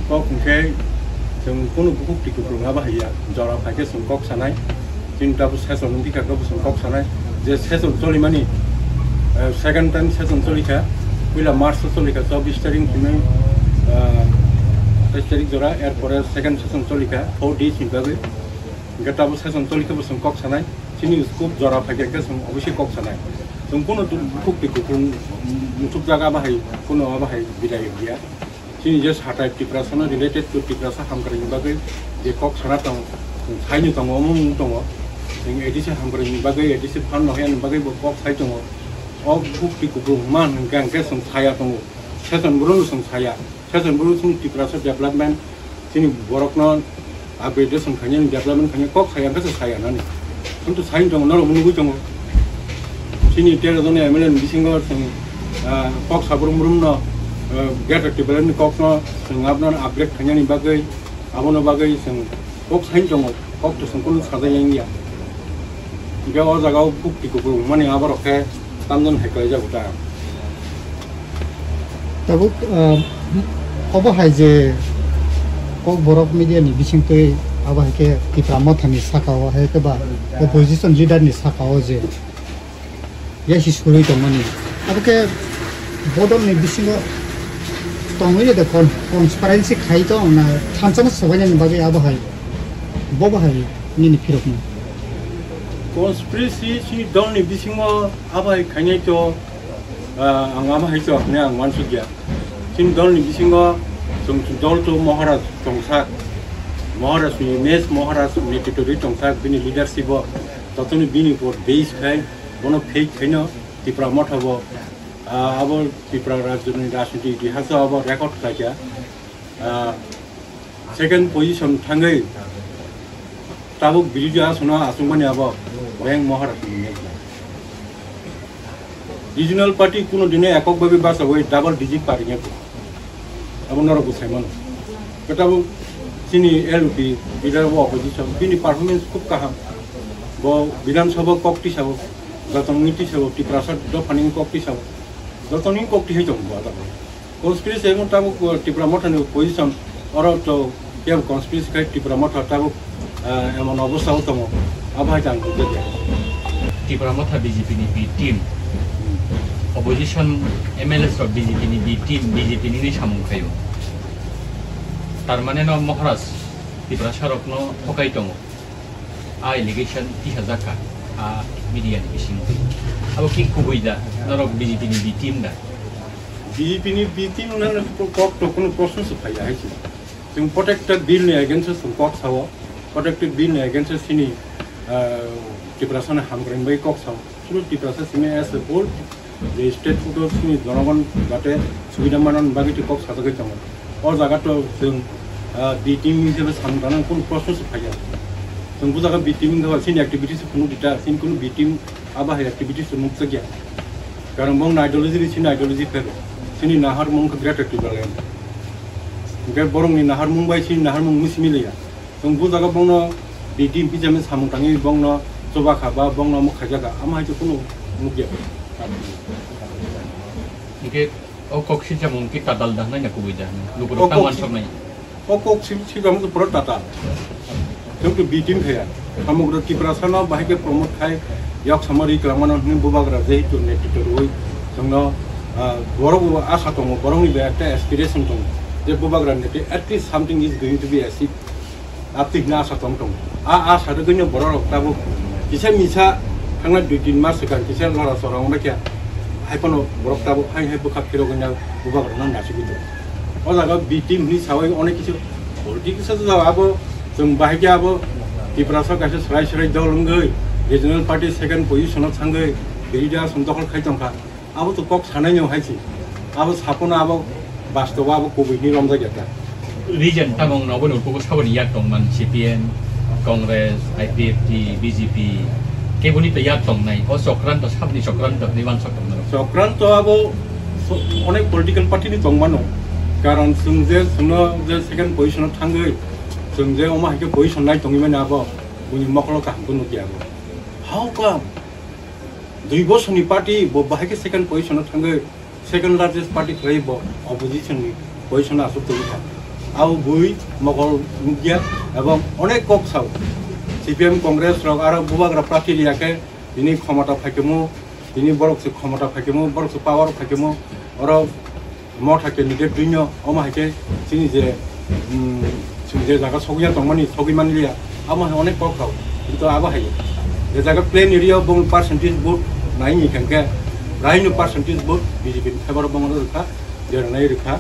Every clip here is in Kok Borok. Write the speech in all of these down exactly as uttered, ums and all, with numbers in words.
Kok hwnkhe chwng kunu bukhuk twi kuplung abo hai ya, jora phaikhe chwng kok sanai. Chini tabuk session wngkha, tabuk chwng kok sanai. Je session cholimani, eh, second time session cholikha, puila March o cholikha, chobbish tarik hwnwi, eh, atais tarik jora, erpore second session cholikha, four days ni bagwi. Hwnkhe tabuk session cholikha bo chwng kok sanai. Chini scope jora phaikhe chwng obviously kok sanai. Chwng kunu bukhuk twi kuplung muchukjak abo hai, kunu abo hai bidai ya. Chini je satai Tiprasano related to Tiprasa hamkraini bagwi je kok sana tong, saino tongo, omo wng tongo. Chwng A D C hamkraini bagwi, A D C fund no hoyani bagwi bo kok sai tongo. O bukhuk twi kuplung man hwnkhe hwnkhe chwng saya tongo. Session boro no chwng saya. Session boro chwng Tiprasa development, chini borokno upgradation khainani, development khainani kok saya hwnkhe chwng saya nani. Chwng to sai tongo, norok nugwi tongo. Chini tero jona M L A ni bisingo chwng, ah, kok sabrum brum no, ah, greater Tipraland ni kok no chwng abno upgrade khainani bagwi, abono bagwi chwng kok sai tongo, kok to chwng kunu sajai ya wngya. Hwnkhe o jaga o bukhuk twi kuplung mani aborok khe tamjani hai khlaijago ta. Tabuk, ah, obo hai je Kokborok media ni bisingtwi abo hai khe Tipra Motha ni saka o hai khe ba opposition leader ni saka o je yasi surwi tongmani. Abo khe bodol ni bisingo tongwi de con-, conspiracy khai tong na thansa no sobainani bagwi abo hai, bo bo hai nini phirokno. Conspiracy si dol ni bisingo abo hai khainai to, ah, ang abo hai to hwnwi ang uansukya. Chini dol ni bisingo chwng dol to Maharaj tongsak, Maharaj ni image, Maharaj ni netrito rwi tongsak, bini leadership o totoni bini upor base khai, bono fake khaino Tipra Motha bo, ah, abo Tipra rajyo ni rajniti itihas o abo record khlaikha. Ah, second position thangwi tabuk birothi asono achukmani abo Weng Maharaj ni image. Regional party kuno dino ekok babi bachawi double digit paringe. Abo norok bo sai mano. Khe tabuk chini L P leader of opposition, bini performance khub kaham. Bo Bidhan Sabha kok tisao, jotoni tisao, Tiprasa dophani kok tisao, jotoni kok tisai tongo bo tabuk. Conspiracy emo tabuk, uh, Tipra Motha ni position, oro to kebo conspiracy khai Tipra Motha tabuk, uh, emon obostha o tongo, abo hai ang bujak ya. Tipra Motha B J P ni B team, opposition M L As rok B J P ni B team, B J P ni hinwi samung khaio. Tar mane no Maharaj Tiprasa rok no thokai tongo. A allegation tisajak kha, a media ni bisingo. Abo ki kubui da, norok B J P ni B team da? B J P ni B team na kok to kono proshno se phaiya hai se. Chwng protected bill ni against o chwng kok sao, protected bill ni against o chini, ah, Tiprasa ni hamkrai bai kok sao. Chwng Tiprasa simi as a whole je state food o chini jonogon jate subida manani bagwi twi kok sajagwi tongo. O jaga to chwng, ah, B team hisabe samung tanang kunu proshno se phaiya. Chwng bo jaga B team wngkha ba chini activities phunuk dita, chini kunu B team abo hai activities nukjakya. Karon bong ideology ri chini ideology phero. Chini naharmung khe greater Tipraland. Hwnkhe borokni naharmung bai chini naharmung mui simi liya. Chwng bo jaga bongno B D M P jami samung tangwi bongno chuba kha ba bongno omo khaijak kha, amo hai khe kunu nukya. Hwnkhe o kok silchamung khe tatal da hwnwi na kubui da hwnwi? Lukurok O tamo kok wansoknai. O kok sil-, silchamung khe pura tatal. Chwng khe B D M P ya. Samugra Tiprasano bahai khe promote khai yok samari kwlangmano hwnwi bubagra jehetu netritw rwui chwngno, ah, borok bo asa tongo, borokni bo ekta aspiration tongo je bubagra netritw at least something is going to be achieved. Atwi hwnwi asa tong tongo. A asa rwgwino borok rok tabuk kisa misa thangnai dui tin mas swkang kisa lora chora wngbaikha. Hai phano borok tabuk hai hai bwkha phirogwi nang bubagrano nasigwi tongo. O jaga B team hwnwi sawi onek kisa politics o jaga abo chwng bahai khe abo Tiprasa kaisa swrai swrai dol wngwi regional party second position o thangwi birothi asong dokhol khai tongkha. Abo to kok sanai no hai se. Abo sapono abo bastobo abo kubui ni romjak ya ta. Region tamung no bo nukhugo saboni yak tongman C P M, Congress, I P F T, B J P, keboni to yak tongnai. O chokranto saboni chokranto hwnwi wansok tongmano. Chokranto abo so-, onek political party ni tongmano. Karon chwng je chwngno je second position o thangwi chwng je omo hai khe position nai tongwi mani abo buini mokolo kaham khe nukya abo. How come? Dui bosorni party bo bahai khe second position o thangwi second largest party khlai bo opposition ni position o aswk tongwi kha. Abo bui mokol nukya ebong onek kok sao. C P M Congress rok aro bubagra prati liya khe tini khomota phaikemo, tini borok se khomota phaikemo, borok se power phaikemo, oro motha candidate duino, omo hai khe chini je, um, chini je jaga sogwi ya tongmani, sogwi manliya, amo hai onek kok rok. Kintu abo hai je jaga plain area bong percentage vote nai ni khe, raino percentage vote B J P ni favor bong rwkha, deranai rwkha.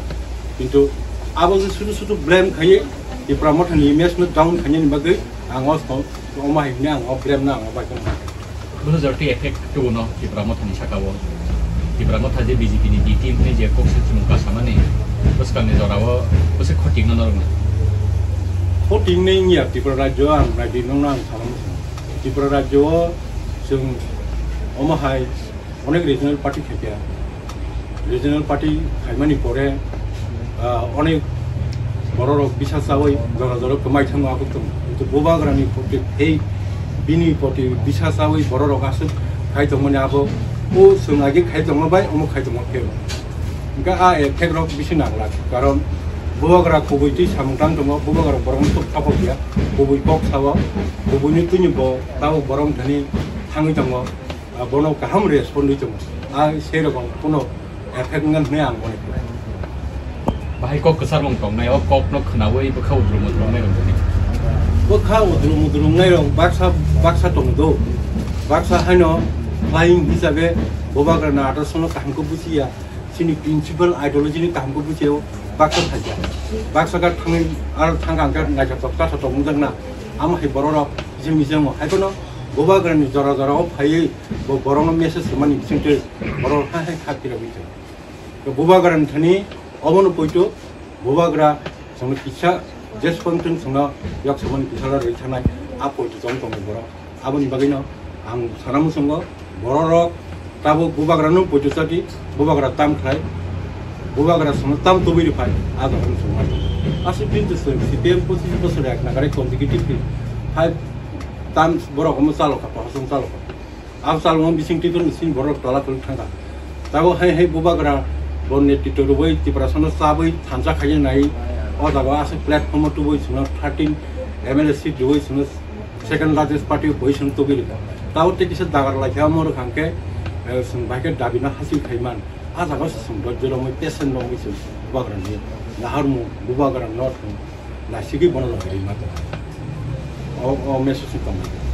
Kintu abo je sudu sudu blame khaiye, Tipra Motha ni image no down khainani bagwi ang o song, omo hai hwnwi ang o blame no ang o bai khe. Bwsajwk tei effect tubuno Tipra Mothani sakao. Tipra Motha je B J P ni B team hwnwi je kok se chumung kasamani bwskangni jorao bwswk khotingno norokno. Khotingnai wngya Tripura rajyo ang naidi nokno ang sana muchungo. Tripura rajyo o chwng omo hai onek regional party khaikha. Regional party khaimani pore, ah, onek bororok bisa chawi jora jora kwmai thango abo tong. Kintu bubagrani proti hate, bini proti bisa chawi bororok aswk khai tongmani abo o chwng agi khai tongma bai omo khai tongma pheo. Hwnkhe a effect rok bisi nanglak. Karon bubagra kubui twi samung tang tongo, bubagra borokno tok thapok ya, kubui kok sao, kubuini twini bo tabuk borok thani thangwi tongo. Ah, bono kaham respond ri tongo. Ah, sei rokom kuno effect wngkha hwnwi ang mone kha. Bahai kok kwchar mung tongnai, o kok no khwnawi bwkha udrum udrum nai rok. Bwkha udrum udrum nai rok baksa, baksa tongo do. Baksa haino flying hisabe bubagra na atas sono kaham khe buchiya. Chini principal ideology ni kaham khe buchiya baksa thaja. Baksa ga thangwi ar thang ang khe naija tok kasa tok mujak na. Amo hai borok rok jimi jango. Hai kono bubagra ni jora jora o phaiwi Bo borokno message rwmani bisingtwi borok hai hai kha phirogwi tongo. To bubagra ni thani obono poito bubagra chwngno kisa jeswng chwng chwngno yok samani kisa rwi thanai a poito chong tongo borok. Aboni bagwino ang sana muchungo bororok tabuk bubagrano poito chati bubagra tam khlai bubagra chwngno tam tubui rwphai a jagani chwngma. Aswk kintu chwng C P M pochis bosor ek nagari consecutively five terms borok omo chalokha, pohor chwng chalokha. Abo chalokma bising twi tongni sini borok tola tuli thangkha. Tabuk hai hai bubagra bo netritw rwui Tiprasano chabwi thansa khaina nai. O jaga aswk platform o tubui chwngno thirteen M L A seat rwui chwngno second largest party bui chwng tubui rwkha. Tabuk tei kisa dagar laikha omo rwkha hwnkhe, eh, chwng bai khe dabi no hasing khai man. A jaga o se chwng dojjo romwi patient romwi chwng bubagra ni naharmung bubagra no thwng naisigwi bono rwui rima tongo. O, o message chwng tongmani.